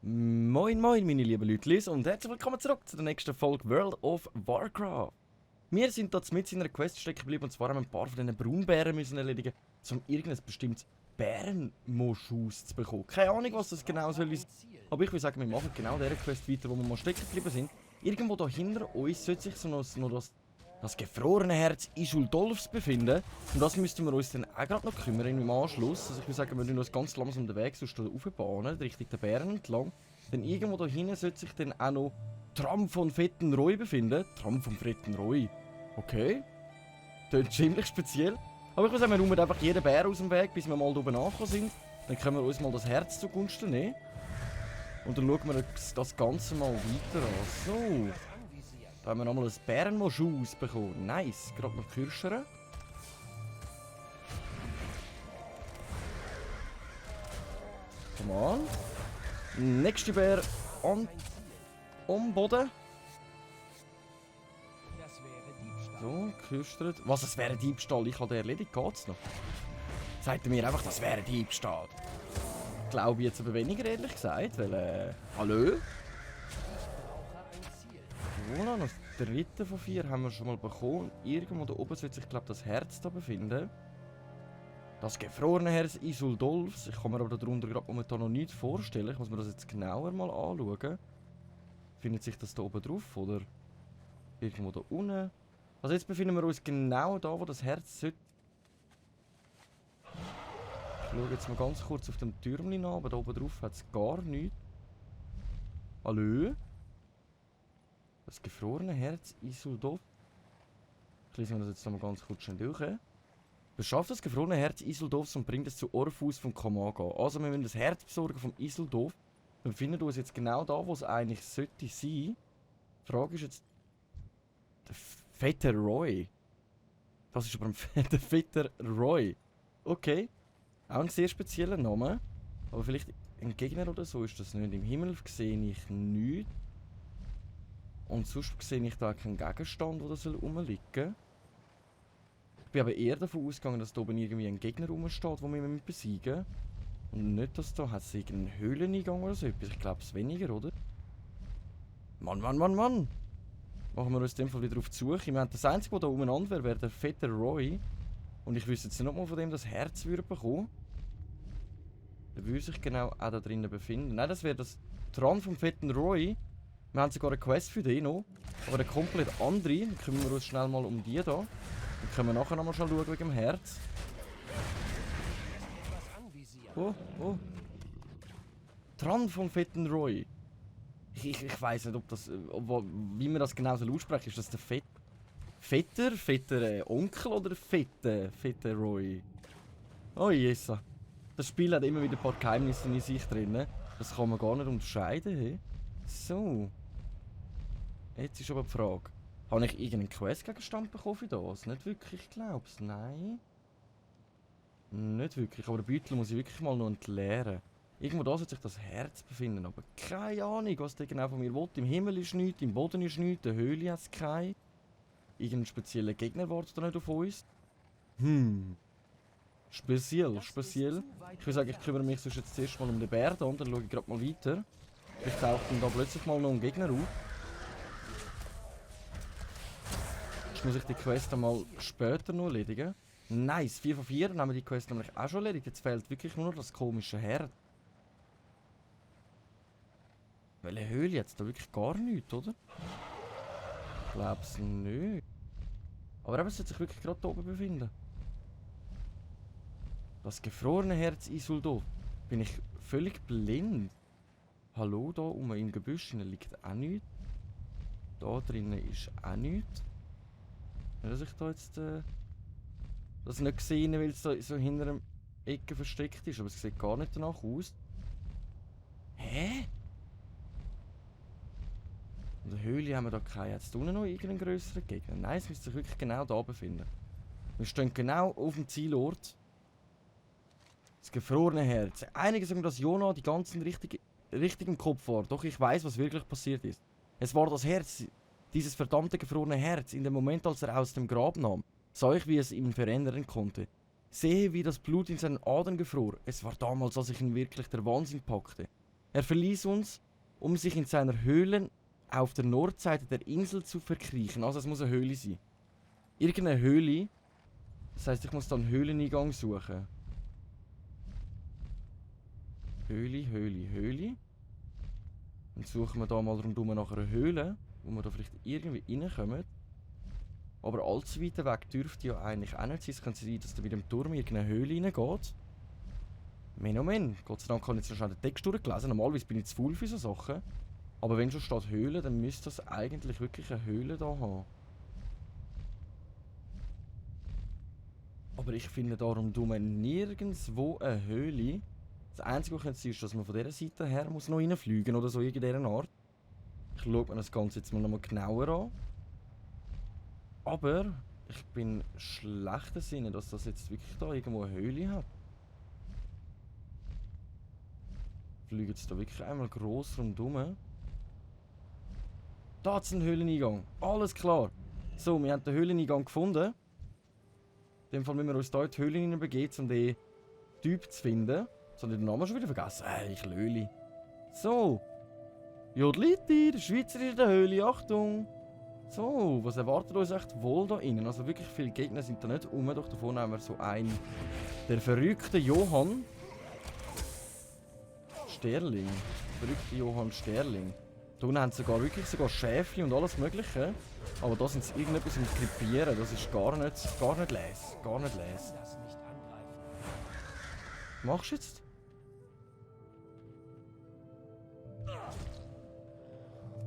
Moin moin meine lieben Leute und herzlich willkommen zurück zu der nächsten Folge World of Warcraft. Wir sind dort mit in einer Quest stecken geblieben und zwar haben wir ein paar von diesen Braunbären müssen erledigen, um irgendein bestimmtes Bärenmoschus zu bekommen. Keine Ahnung, was das genau soll sein, aber ich würde sagen, wir machen genau diese Quest weiter, wo wir mal stecken geblieben sind. Irgendwo da hinter uns sollte sich so noch das gefrorene Herz Isuldolfs befinden. Und das müssten wir uns dann auch gerade noch kümmern im Anschluss. Also ich würde sagen, wir müssen uns ganz langsam den Weg sonst aufbahnen, Richtung der Bären entlang. Denn irgendwo da hinten sollte sich dann auch noch Tram von Fettenroy befinden. Tram von Fettenroy. Okay. Klingt ziemlich speziell. Aber ich würde sagen, wir räumen einfach jeden Bär aus dem Weg, bis wir mal da oben angekommen sind. Dann können wir uns mal das Herz zugunsten nehmen. Und dann schauen wir das Ganze mal weiter an. So. Da haben wir nochmal ein Bärenmoschus bekommen. Nice. Gerade noch Kirschere. Come on. Nächste Bär am Boden. So, geküstert. Was, das wäre Diebstahl? Ich habe den erledigt. Geht's noch? Sagt er mir einfach, das wäre Diebstahl? Glaube ich jetzt aber weniger, ehrlich gesagt. Weil, hallo? Voilà, noch das dritte von 4 haben wir schon mal bekommen. Irgendwo da oben sollte sich, glaube ich, das Herz da befinden. Das gefrorene Herz Isuldolfs. Ich kann mir aber darunter gerade momentan noch nicht vorstellen. Ich muss mir das jetzt genauer mal anschauen. Findet sich das da oben drauf oder irgendwo da unten? Also jetzt befinden wir uns genau da, wo das Herz sollte. Ich schaue jetzt mal ganz kurz auf dem Türmchen an, aber da oben drauf hat es gar nichts. Hallo? Das gefrorene Herz Isuldolf. Ich lese mir das jetzt noch mal ganz kurz schnell durch. Beschafft das gefrorene Herz Isuldolfs und bringt es zu Orpheus von Kamaga. Also wir müssen das Herz besorgen vom Isuldolf. Wir befinden uns jetzt genau da, wo es eigentlich sollte sein. Die Frage ist jetzt... Der Vetter Roy. Das ist aber der Vetter Roy. Okay. Auch ein sehr spezieller Name. Aber vielleicht ein Gegner oder so ist das nicht. Im Himmel sehe ich nichts. Und sonst sehe ich da keinen Gegenstand, der rumliegen soll. Ich bin aber eher davon ausgegangen, dass da oben irgendwie ein Gegner rumsteht, den wir besiegen müssen. Und nicht, dass da hat es irgendeinen Höhleneingang oder so etwas. Ich glaube es weniger, oder? Mann! Machen wir uns in dem Fall wieder auf die Suche. Ich meine, das Einzige, was da umeinander wäre der Vetter Roy. Und ich wüsste jetzt nicht mal von dem das Herz würde bekommen. Der würde sich genau auch da drinnen befinden. Nein, das wäre das Tran vom Vetter Roy. Wir haben sogar eine Quest für den noch. Aber eine komplett andere. Dann kümmern wir uns schnell mal um die da. Dann können wir nachher nochmal schauen wegen dem Herz. Oh. Tran vom Fetten Roy. Ich weiss nicht, ob das, wie man das genau aussprechen soll. Ist das der Vetter Onkel oder Fetter Roy? Oh Jesa. Das Spiel hat immer wieder ein paar Geheimnisse in sich drin. Das kann man gar nicht unterscheiden. Hey? So. Jetzt ist aber die Frage. Habe ich irgendeinen Questgegenstand bekommen für das? Nicht wirklich, glaub's. Nein. Nicht wirklich. Aber den Beutel muss ich wirklich mal noch entleeren. Irgendwo da sollte sich das Herz befinden. Aber keine Ahnung, was der genau von mir will. Im Himmel ist nichts, im Boden ist nichts, der Höhle hat es keine. Irgendein spezieller Gegner wartet da nicht auf uns. Speziell. Ich würde sagen, ich kümmere mich sonst jetzt zuerst mal um den Bär da und dann schaue ich gerade mal weiter. Vielleicht taucht dann da plötzlich mal noch ein Gegner auf. Jetzt muss ich die Quest einmal später noch erledigen. Nice, 4 von 4, dann haben wir die Quest nämlich auch schon erledigt. Jetzt fehlt wirklich nur noch das komische Herz. Welche Höhle jetzt? Da wirklich gar nichts, oder? Ich glaube es nicht. Aber eben, es sollte sich wirklich gerade da oben befinden. Das gefrorene Herz Isuldolf. Bin ich völlig blind? Hallo, da oben im Gebüsch liegt auch nichts. Da drinnen ist auch nichts. Nicht, dass ich da jetzt das nicht gesehen, weil es so hinter einer Ecke versteckt ist. Aber es sieht gar nicht danach aus. Hä? In der Höhle haben wir da keine. Jetzt unten noch irgendeinen grösseren Gegner. Nein, es müsste sich wirklich genau da befinden. Wir stehen genau auf dem Zielort. Das gefrorene Herz. Einige sagen, dass Jonah die ganzen richtig im Kopf war. Doch ich weiß, was wirklich passiert ist. Es war das Herz Dieses verdammte gefrorene Herz, in dem Moment, als er aus dem Grab nahm, sah ich, wie es ihn verändern konnte. Sehe, wie das Blut in seinen Adern gefror. Es war damals, als ich ihn wirklich der Wahnsinn packte. Er verließ uns, um sich in seiner Höhle auf der Nordseite der Insel zu verkriechen. Also es muss eine Höhle sein. Irgendeine Höhle. Das heisst, ich muss da einen Höhleneingang suchen. Höhle. Dann suchen wir da mal rundum nach einer Höhle, wo wir da vielleicht irgendwie reinkommen. Aber allzu weit weg dürfte ja eigentlich auch nicht sein. Es könnte sein, dass da mit dem Turm irgendeine Höhle reingeht. Men. Gott sei Dank habe ich jetzt noch schnell den Text durchgelesen. Normalerweise bin ich zu faul für so Sachen. Aber wenn schon steht Höhle, dann müsste das eigentlich wirklich eine Höhle da haben. Aber ich finde darum nirgendwo eine Höhle. Das Einzige, was ich ist, dass man von dieser Seite her muss noch reinfliegen oder so in dieser Art. Ich schaue mir das Ganze jetzt mal nochmal genauer an. Aber ich bin schlechter Sinne, dass das jetzt wirklich da irgendwo eine Höhle hat. Ich fliege jetzt da wirklich einmal gross rundum. Da hat es einen Höhleneingang. Alles klar. So, wir haben den Höhleneingang gefunden. In dem Fall müssen wir uns hier in die Höhle hineinbegeben, um den Typ zu finden. Jetzt habe ich den Namen schon wieder vergessen. Ich Löli. So. Jodliti, der Schweizer ist in der Höhle. Achtung. So, was erwartet uns echt wohl da innen? Also wirklich viele Gegner sind da nicht rum. Doch davon haben wir so einen. Der verrückte Johann Sterling. Verrückte Johann Sterling. Da unten haben sie sogar Schäfchen und alles Mögliche. Aber da sind sie irgendetwas im Krepieren. Das ist gar nicht les. Gar nicht les. Was machst du jetzt?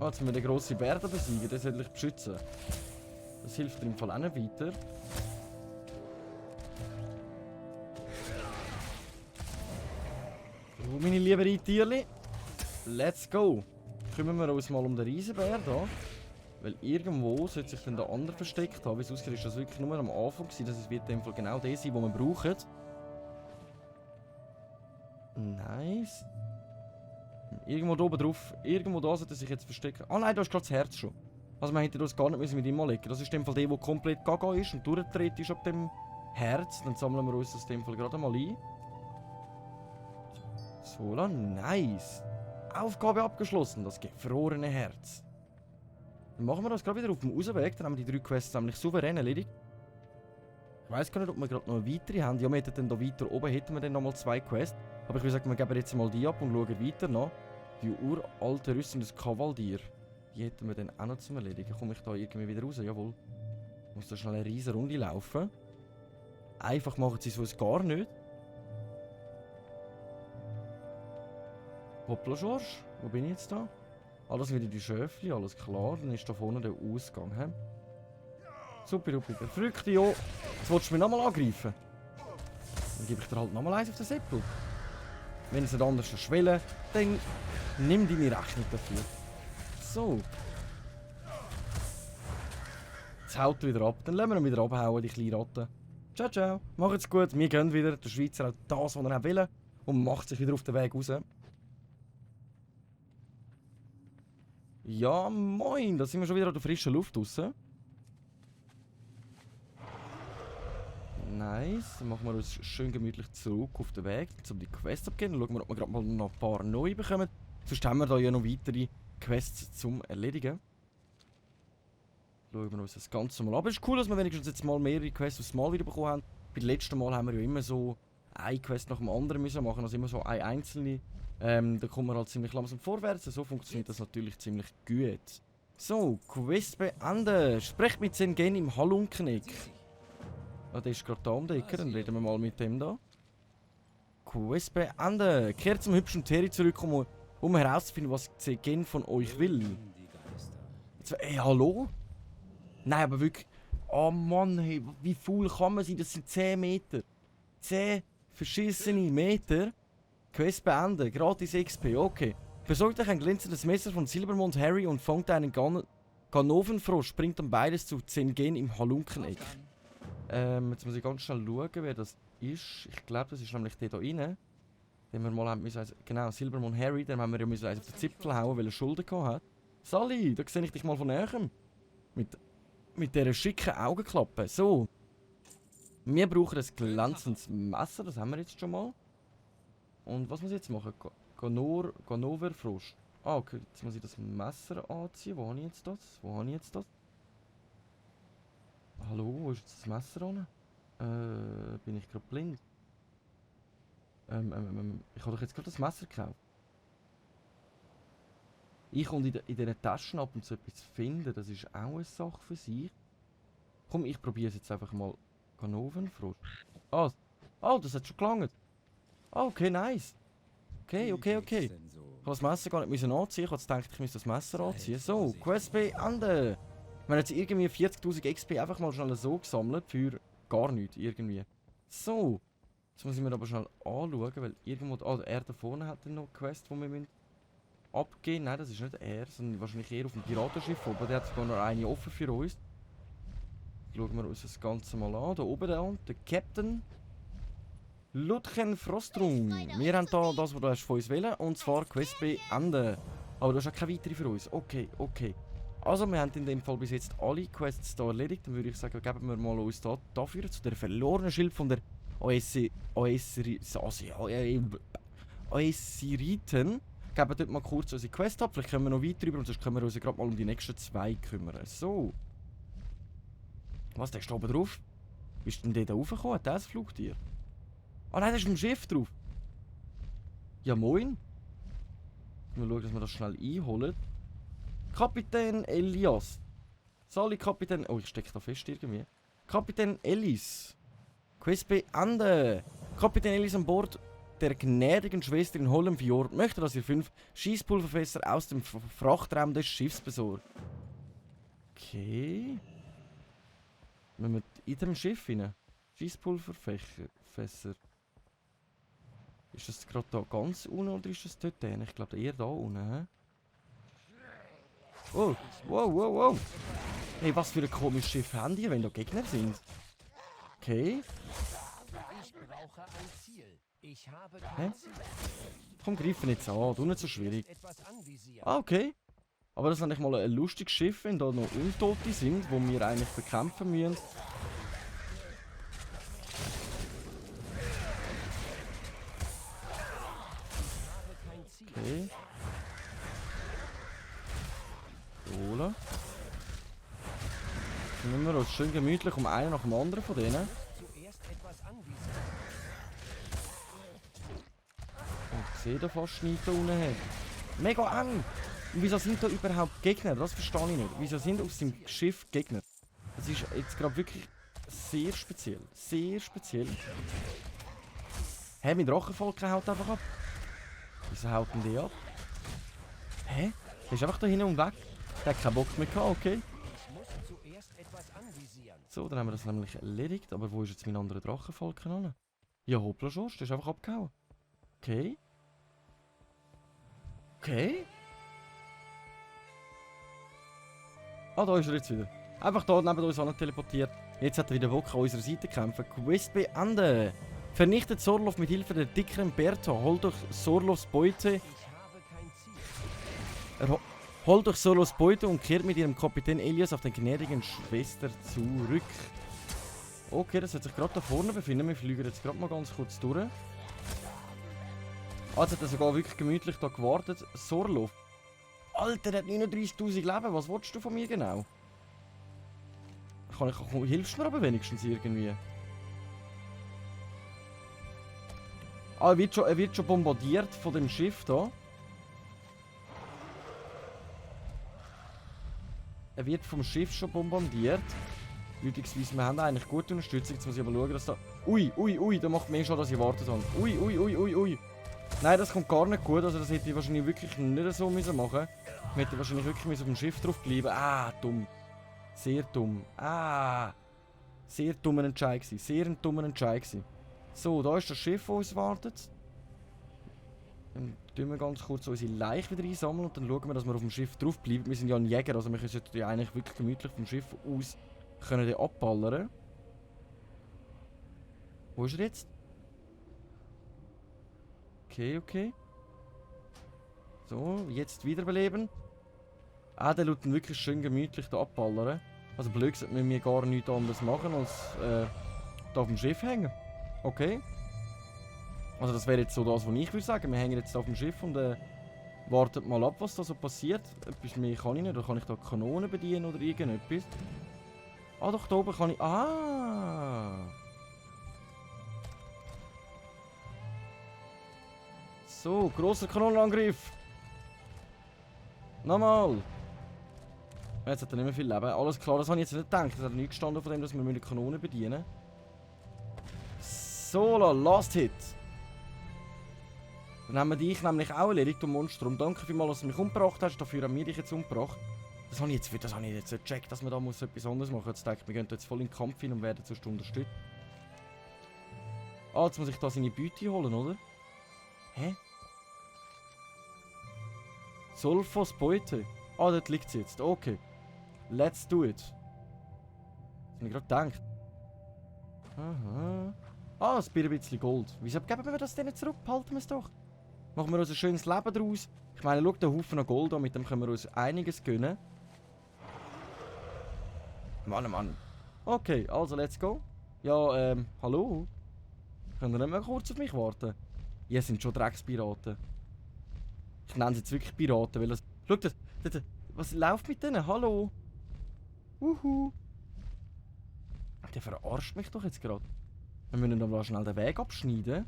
Ah, jetzt müssen wir den grossen Bär da besiegen. Den soll ich beschützen. Das hilft dir im Fall auch nicht weiter. So, meine lieben Reitierli. Let's go. Kümmern wir uns mal um den Riesenbär da. Weil irgendwo sollte sich dann der andere versteckt haben. Wie es aussieht, ist das wirklich nur am Anfang gewesen. Das wird in dem Fall genau der sein, den wir brauchen. Nice. Irgendwo da oben drauf. Irgendwo da sollte er sich jetzt verstecken. Ah nein, da ist gerade das Herz schon. Also wir hätten das gar nicht mit ihm anlegen. Das ist in dem Fall der, der komplett gaga ist und durchgedreht ist ab dem Herz. Dann sammeln wir uns das in dem Fall gerade mal ein. So, nice. Aufgabe abgeschlossen, das gefrorene Herz. Dann machen wir das gerade wieder auf dem Ausweg. Dann haben wir die 3 Quests nämlich souverän erledigt. Ich weiss gar nicht, ob wir gerade noch eine weitere haben. Ja, wir hätten dann da weiter oben hätten wir dann nochmal 2 Quests. Aber ich würde sagen, wir geben jetzt mal die ab und schauen weiter nach. Die uralte Rüstung des Kavaldier. Die hätten wir dann auch noch zum Erledigen. Komme ich da irgendwie wieder raus? Jawohl. Ich muss da schnell eine riesen Runde laufen. Einfach machen sie es gar nicht. Hoppla, George. Wo bin ich jetzt da? Alles wieder die Schöfli, alles klar. Dann ist da vorne der Ausgang. He? Super. Verrückte, ja. Jetzt willst du mich nochmal angreifen? Dann gebe ich dir halt nochmal eins auf den Säppel. Wenn es nicht anders schwellen, dann nimm deine Rechnung dafür. So. Jetzt haut er wieder ab. Dann lassen wir ihn wieder abhauen, die kleinen Ratten. Ciao, ciao. Macht's gut. Wir gehen wieder. Der Schweizer hat das, was er will. Und macht sich wieder auf den Weg raus. Ja, moin. Da sind wir schon wieder an der frischen Luft draussen. Nice. Dann machen wir uns schön gemütlich zurück auf den Weg, um die Quest abzugeben. Dann schauen wir, ob wir gerade mal noch ein paar neue bekommen. Sonst haben wir da ja noch weitere Quests zum Erledigen. Schauen wir uns das Ganze mal an. Aber es ist cool, dass wir wenigstens jetzt mal mehrere Quests aufs Mal wieder bekommen haben. Bei dem letzten Mal haben wir ja immer so eine Quest nach dem anderen müssen machen, also immer so eine einzelne. Da kommt man halt ziemlich langsam vorwärts. So funktioniert das natürlich ziemlich gut. So, Quest beenden. Sprecht mit Zengen im Halunkeneck. Ah, der ist gerade da um die Ecke, dann reden wir mal mit dem da. Quest beenden. Kehrt zum hübschen Terry zurück, um herauszufinden, was Zengen von euch will. Jetzt, ey, hallo? Nein, aber wirklich. Oh Mann, hey, wie faul kann man sein? Das sind 10 Meter. 10 verschissene Meter. Quest beenden. Gratis XP, okay. Besorgt euch ein glänzendes Messer von Silbermond Harry und fangt einen Ganovenfrosch. Bringt dann beides zu Zengen im Halunkeneck. Jetzt muss ich ganz schnell schauen, wer das ist. Ich glaube, das ist nämlich der da rein. Den wir mal haben müssen, genau, Silbermond Harry, den haben wir ja müssen auf den Zipfel hauen, weil er Schulden gehabt hat. Sally, da sehe ich dich mal von näherem. Mit dieser schicken Augenklappe. So. Wir brauchen ein glänzendes Messer, das haben wir jetzt schon mal. Und was muss ich jetzt machen? Ganover-Frosch. Ah, okay. Jetzt muss ich das Messer anziehen. Wo habe ich jetzt das? Wo habe ich jetzt das? Hallo, wo ist jetzt das Messer an? Bin ich gerade blind? Ich habe doch jetzt gerade das Messer gekauft. Ich und in diesen Taschen ab und zu etwas finden, das ist auch eine Sache für sich. Komm, ich probiere es jetzt einfach mal. Ganovenfrosch. Ah, oh, das hat schon gelangt. Ah, okay, nice. Okay. Ich habe das Messer gar nicht müssen anziehen. Ich habe gedacht, ich müsste das Messer anziehen. So, Quest beenden. Wir haben jetzt irgendwie 40.000 XP einfach mal schnell so gesammelt für gar nichts irgendwie. So. Jetzt muss ich mir aber schnell anschauen, weil irgendwo... Ah, er da vorne hat dann noch eine Quest, die wir abgeben müssen. Nein, das ist nicht er, sondern wahrscheinlich eher auf dem Piratenschiff. Aber der hat sogar noch eine offen für uns. Schauen wir uns das Ganze mal an. Da oben der Captain Ludgen Frostrung. Wir haben da das, was du von uns wählen, und zwar Quest beenden. Aber du hast auch keine weitere für uns. Okay. Also, wir haben in dem Fall bis jetzt alle Quests hier erledigt. Dann würde ich sagen, geben wir mal uns da dafür zu der verlorenen Schild von der Oesiriten. Geben dort mal kurz unsere Quest ab. Vielleicht können wir noch weiter rüber und sonst können wir uns gerade mal um die nächsten 2 kümmern. So. Was, der ist da oben drauf? Bist du denn da raufgekommen? Hat der ein Flugtier? Ah nein, da ist ein Schiff drauf. Ja moin. Mal schauen, dass wir das schnell einholen. Kapitän Elias. Sali Kapitän... Oh, ich stecke da fest irgendwie. Kapitän Ellis. Quest beenden. Kapitän Ellis an Bord der gnädigen Schwester in Hollenfjord möchte, dass ihr 5 Schießpulverfässer aus dem Frachtraum des Schiffs besorgt. Okay. Wenn wir in dem Schiff rein. Schießpulverfässer. Ist das gerade da ganz unten oder ist das dort? Ich glaube eher da unten. He? Oh, wow. Hey, was für ein komisches Schiff haben die, wenn da Gegner sind? Okay. Ich brauche ein Ziel. Ich habe Hä? Ziel. Komm, greif nicht an, du nicht so schwierig. Ah, okay. Aber das ist eigentlich mal ein lustiges Schiff, wenn da noch Untote sind, die wir eigentlich bekämpfen müssen. Okay. Holen. Dann nehmen wir uns schön gemütlich um einen nach dem anderen von denen. Ich sehe da fast nichts da unten her. Mega eng! Und wieso sind da überhaupt Gegner? Das verstehe ich nicht. Wieso sind auf dem Schiff Gegner? Das ist jetzt gerade wirklich sehr speziell. Sehr speziell. Hä, mein Drachenvolk haut einfach ab. Wieso haut denn die ab? Hä? Der ist einfach da hinten und weg. Der hat keinen Bock mehr gehabt, okay. So, dann haben wir das nämlich erledigt. Aber wo ist jetzt mein anderer Drachenvolk an? Ja, hoppla Schorsch, der ist einfach abgehauen. Okay. Okay. Ah, da ist er jetzt wieder. Einfach da neben uns an teleportiert. Jetzt hat er wieder Bock an unserer Seite kämpfen. Quest beenden. Vernichtet Sorlov mit Hilfe der dickeren Bertha. Holt durch Sorlovs Beute. Holt durch Sorlovs Beute und kehrt mit ihrem Kapitän Elias auf den gnädigen Schwester zurück. Okay, das wird sich gerade da vorne befinden. Wir fliegen jetzt gerade mal ganz kurz durch. Ah, jetzt hat er sogar wirklich gemütlich da gewartet. Sorlov. Alter, der hat 39.000 Leben. Was willst du von mir genau? Hilfst du mir aber wenigstens irgendwie? Ah, er wird schon bombardiert von dem Schiff da. Er wird vom Schiff schon bombardiert. Gütigsweise, wir haben eigentlich gute Unterstützung. Jetzt muss ich aber schauen, dass da... Ui, da macht mehr schon, dass ich erwartet habe. Ui. Nein, das kommt gar nicht gut. Also das hätte ich wahrscheinlich wirklich nicht so müssen machen. Ich hätte wahrscheinlich wirklich auf dem Schiff drauf bleiben. Ah, dumm. Sehr dumm. Ah. Sehr dummer Entscheid gewesen. Sehr ein dummer Entscheid gewesen. So, da ist das Schiff, das uns wartet. Dann tun wir ganz kurz unsere Leiche wieder einsammeln und dann schauen wir, dass wir auf dem Schiff drauf bleiben. Wir sind ja ein Jäger, also wir können ja eigentlich wirklich gemütlich vom Schiff aus können den abballern. Wo ist er jetzt? Okay. So, jetzt wiederbeleben. Der schaut wirklich schön gemütlich da abballern. Also blöd gesagt, müssen wir gar nichts anderes machen, als da auf dem Schiff hängen. Okay. Also das wäre jetzt so das, was ich würde sagen. Wir hängen jetzt auf dem Schiff und wartet mal ab, was da so passiert. Etwas mehr kann ich nicht. Oder kann ich da Kanonen bedienen oder irgendetwas? Ah doch, da oben kann ich... Ah! So, grosser Kanonenangriff! Nochmal! Jetzt hat er nicht mehr viel Leben. Alles klar, das habe ich jetzt nicht gedacht. Es hat nichts gestanden von dem, dass wir die Kanonen bedienen müssen. So, Last Hit! Dann haben wir dich nämlich auch erledigt, du Monstrum. Danke vielmals, dass du mich umgebracht hast. Dafür haben wir dich jetzt umgebracht. Das habe ich jetzt nicht gecheckt, dass man da muss etwas anderes machen muss. Jetzt denke ich, wir gehen jetzt voll in den Kampf hin und werden zur Stunde unterstützt. Ah, jetzt muss ich da seine Beute holen, oder? Hä? Solfos Beute. Ah, dort liegt sie jetzt. Okay. Let's do it. Das habe ich gerade gedacht. Aha. Ah, es ein bisschen Gold. Wieso geben wir das denen zurück? Behalten wir es doch. Machen wir uns ein schönes Leben daraus. Ich meine, schau den Haufen an Gold an, mit dem können wir uns einiges gönnen. Mann. Okay, also let's go. Ja, hallo? Könnt ihr nicht mehr kurz auf mich warten? Ihr sind schon Dreckspiraten. Ich nenne sie jetzt wirklich Piraten, weil das... Schau das, was läuft mit denen? Hallo? Der verarscht mich doch jetzt gerade. Wir müssen dann mal schnell den Weg abschneiden.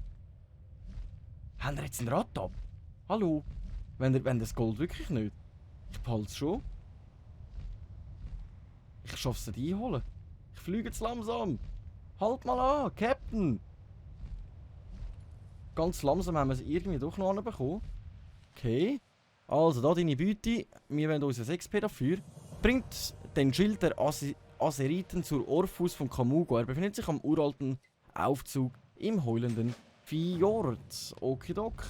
Haben wir jetzt ein Rad ab? Hallo? Wenn das Gold wirklich nicht? Ich behalte es schon. Ich schaffe es nicht einholen. Ich fliege jetzt langsam. Halt mal an, Captain! Ganz langsam haben wir es irgendwie doch noch anbekommen. Okay. Also, da deine Beute. Wir wollen unser XP dafür. Bringt den Schild der Aseriten zur Orphus von Kamugo. Er befindet sich am uralten Aufzug im heulenden Fjord. Okidok.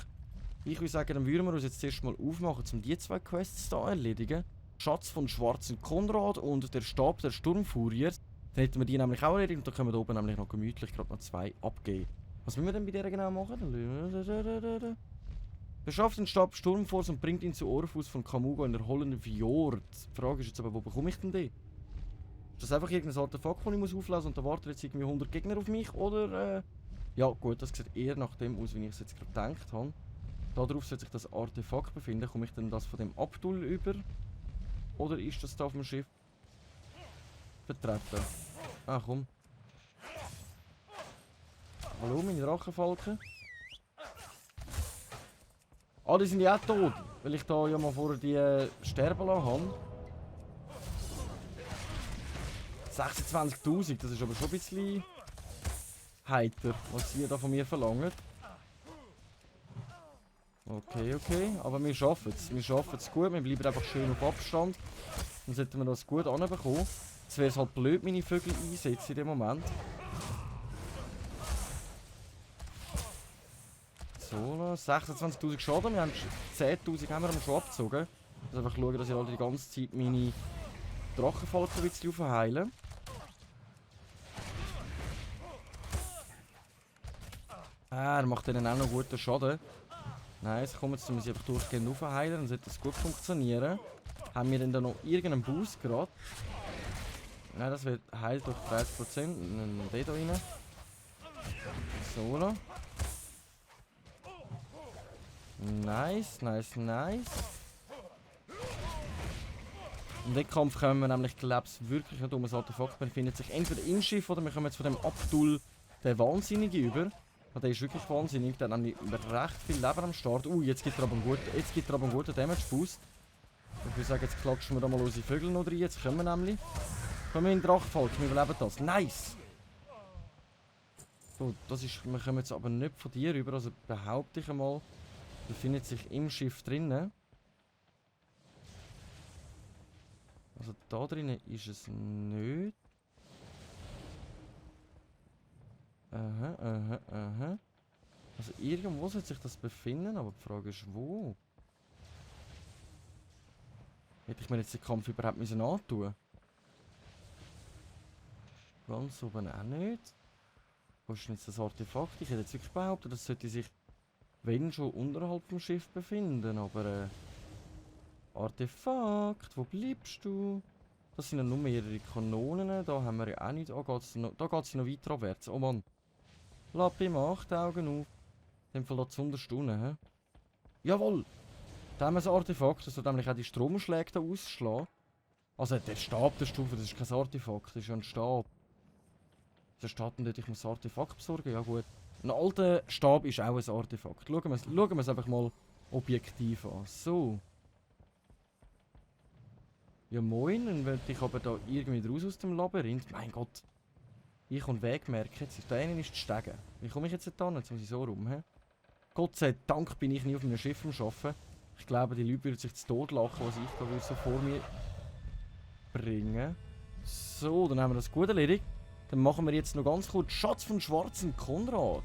Ich würde sagen, dann würden wir uns jetzt zuerst mal aufmachen, um die zwei Quests da erledigen. Schatz von Schwarzen Konrad und der Stab der Sturmfurier. Dann hätten wir die nämlich auch erledigt und dann können wir da oben nämlich noch gemütlich gerade noch 2 abgeben. Was müssen wir denn bei der genau machen? Beschafft den Stab Sturmforce und bringt ihn zu Orphus von Kamugo in der Hollenden Fjord. Die Frage ist jetzt aber, wo bekomme ich denn den? Ist das einfach irgendein Artefakt, das ich muss auflesen und da warten jetzt irgendwie 100 Gegner auf mich? Oder, ja gut, das sieht eher nach dem aus, wie ich es jetzt gerade gedacht habe. Darauf sollte sich das Artefakt befinden. Komme ich denn das von dem Abdul über? Oder ist das da auf dem Schiff vertreten? Ah, komm. Hallo, meine Drachenfalken. Ah, die sind ja auch tot, weil ich da ja mal vorher die sterben lassen habe. 26.000, das ist aber schon ein bisschen heiter, was sie da von mir verlangen. Okay, aber wir schaffen es. Wir schaffen es gut, wir bleiben einfach schön auf Abstand. Dann sollten wir das gut anbekommen. Jetzt wäre es halt blöd, meine Vögel einsetzen in dem Moment. So, 26.000 Schaden, wir haben 10.000 haben wir schon abgezogen. Also einfach schauen, dass ich halt die ganze Zeit meine Drachenfalken ein bisschen aufheilen. Ah, er macht denen auch noch guten Schaden. Nice, komm, jetzt müssen wir sie einfach durchgehend aufheilen, dann sollte das gut funktionieren. Haben wir denn da noch irgendeinen Boost gerade? Nein, das wird heilt durch 30%. Dann den da rein. So. Nice. In den Kampf kommen wir nämlich, glaube ich, wirklich nicht um. Das Artefakt befindet sich entweder im Schiff oder wir kommen jetzt von dem Abdul, der Wahnsinnige, über. Und der ist wirklich wahnsinnig, der hat nämlich recht viel Leben am Start. Jetzt gibt er aber einen guten Damage-Boost. Ich würde sagen, jetzt klatschen wir da mal unsere Vögel noch rein. Jetzt kommen wir nämlich. Kommen wir in den Drachenfalken, wir überleben das. Nice! So, das ist, wir kommen jetzt aber nicht von dir rüber, also behaupte ich einmal, befindet sich im Schiff drinnen. Also da drinnen ist es nicht. Aha. Also irgendwo sollte sich das befinden, aber die Frage ist wo. Hätte ich mir jetzt den Kampf überhaupt müssen antun? Ganz oben auch nicht. Wo ist denn jetzt das Artefakt? Ich hätte jetzt wirklich behauptet, das sollte sich, wenn schon, unterhalb vom Schiff befinden, aber Artefakt, wo bleibst du? Das sind ja nur mehrere Kanonen. Da haben wir ja auch nicht. Oh, da geht es noch weiter abwärts. Oh Mann. Lappi, mach die Augen auf. In dem Fall da zuunterst unten, hä? Jawohl! Da haben wir ein Artefakt. Das soll nämlich auch die Stromschläge da ausschlagen. Also der Stab der Stufe, das ist kein Artefakt. Das ist ja ein Stab. Der steht denn dort, ich muss ein Artefakt besorgen? Ja gut. Ein alter Stab ist auch ein Artefakt. Schauen wir es einfach mal objektiv an. So. Ja moin, dann will ich aber da irgendwie raus aus dem Labyrinth. Mein Gott. Ich und Weg merke jetzt. Da innen ist die Stege. Wie komme ich jetzt da hin? Jetzt muss ich so rum, hä? Gott sei Dank bin ich nie auf einem Schiff am Arbeiten. Ich glaube, die Leute würden sich zu Tod lachen, was ich da so vor mir bringen. So, dann haben wir das gut erledigt. Dann machen wir jetzt noch ganz kurz Schatz vom schwarzen Konrad.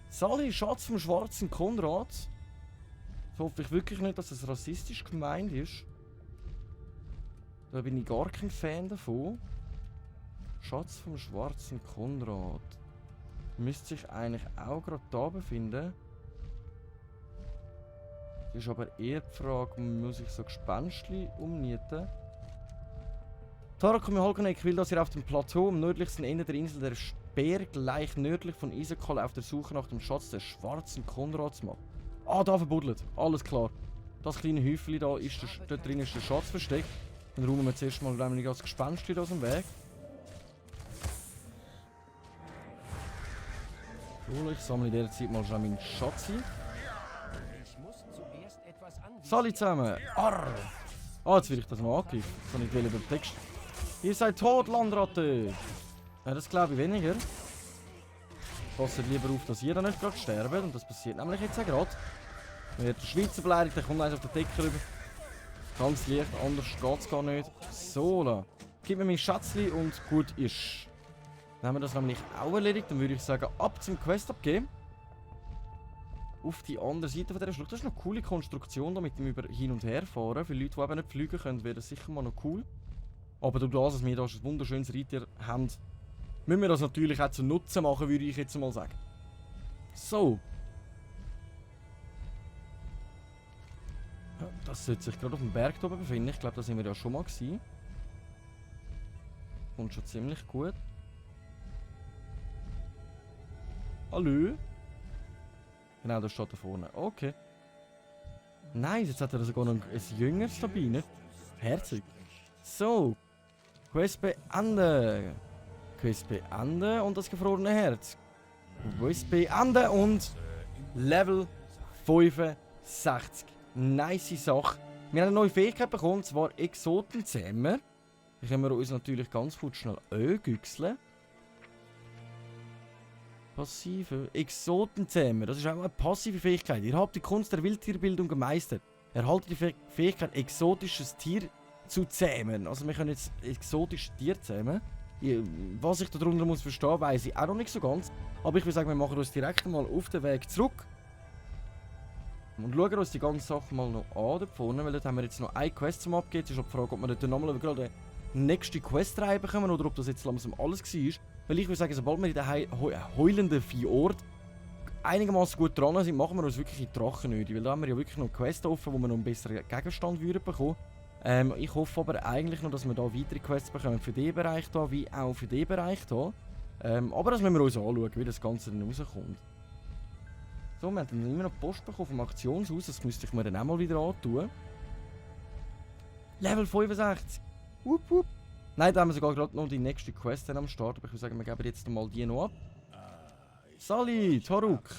Sali, Schatz vom schwarzen Konrad. Das hoffe ich wirklich nicht, dass es rassistisch gemeint ist. Da bin ich gar kein Fan davon. Schatz vom schwarzen Konrad. Müsste sich eigentlich auch gerade da befinden. Das ist aber eher die Frage, muss ich so Gespenstchen umnieten? Tarako Mihalkonek will, dass ihr auf dem Plateau am nördlichsten Ende der Insel der Speer gleich nördlich von Isakol auf der Suche nach dem Schatz des schwarzen Konrads macht. Ah, da verbuddelt. Alles klar. Das kleine Häufchen da ist dort drin ist der Schatz versteckt. Dann räumen wir zuerst mal das Gespenstchen aus dem Weg. Cool, ich sammle in dieser Zeit mal schon meinen Schatz ein. Ich muss zuerst etwas anvisieren. Sali zusammen! Arr! Ah, jetzt will ich das noch angreifen. Das kann ich über den Text. Ihr seid tot, Landratte! Ja, das glaube ich weniger. Passt lieber auf, dass ihr da nicht gerade sterbt. Und das passiert nämlich jetzt auch gerade. Wenn der Schweizer beleidigt, dann kommt eins auf den Deckel rüber. Ganz leicht, anders geht es gar nicht. So, da. Gib mir mein Schätzchen und gut ist. Dann haben wir das nämlich auch erledigt. Dann würde ich sagen, ab zum Quest abgeben. Auf die andere Seite von dieser Schlucht. Das ist eine coole Konstruktion, da mit dem Hin- und Herfahren. Für Leute, die eben nicht fliegen können, wäre das sicher mal noch cool. Aber durch das, dass wir da ein wunderschönes Reittier haben, müssen wir das natürlich auch zu Nutzen machen, würde ich jetzt mal sagen. So. Ja, das sollte sich gerade auf dem Berg oben befinden. Ich glaube, da sind wir ja schon mal gewesen. Und schon ziemlich gut. Hallo? Genau, das steht da vorne. Okay. Nice, jetzt hat er sogar noch ein Jüngeres dabei, nicht? Herzig. So. Quest beenden. Quest beenden und das gefrorene Herz. Quest beenden und Level 65. Nice Sache. Wir haben eine neue Fähigkeit bekommen, und zwar Exotenzähmer. Die können wir uns natürlich ganz gut schnell angüchseln. Passive Exotenzähmer. Das ist auch eine passive Fähigkeit. Ihr habt die Kunst der Wildtierbildung gemeistert. Erhaltet die Fähigkeit, exotisches Tier zu zähmen. Also wir können jetzt exotische Tiere zähmen. Was ich darunter muss verstehen, weiss ich auch noch nicht so ganz. Aber ich würde sagen, wir machen uns direkt mal auf den Weg zurück. Und schauen uns die ganze Sache mal noch an da vorne, weil dort haben wir jetzt noch eine Quest zum Abgeben. Es ist auch die Frage, ob wir dort nochmal gerade eine nächste Quest-Reihe bekommen oder ob das jetzt langsam alles war. Weil ich würde sagen, sobald wir in den heulenden Fjord einigermaßen gut dran sind, machen wir uns wirklich in die Drachenöde. Weil da haben wir ja wirklich noch Quests offen, wo wir noch einen besseren Gegenstand würden bekommen. Ich hoffe aber eigentlich noch, dass wir da weitere Quests bekommen für den Bereich hier, wie auch für den Bereich hier. Aber das müssen wir uns anschauen, wie das Ganze dann rauskommt. So, wir haben dann immer noch Post bekommen vom Aktionshaus, das müsste ich mir dann auch mal wieder antun. Level 65! Wupp, wupp. Nein, da haben wir sogar gerade noch die nächste Quest am Start, aber ich würde sagen, wir geben jetzt mal die noch ab. Sali, Taruk!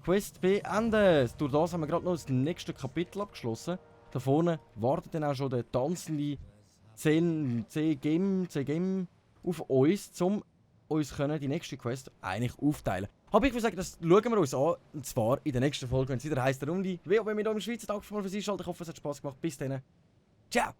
Quest beendet! Durch das haben wir gerade noch das nächste Kapitel abgeschlossen. Da vorne wartet dann auch schon der tanzende C-Game auf uns, um uns die nächste Quest eigentlich aufteilen. Aber ich würde sagen, das schauen wir uns an, und zwar in der nächsten Folge, wenn es wieder heisst, der Runde. Wie auch wenn wir hier im Schweizer Tag mal für Sie schalten. Ich hoffe, es hat Spaß gemacht. Bis dann. Ciao!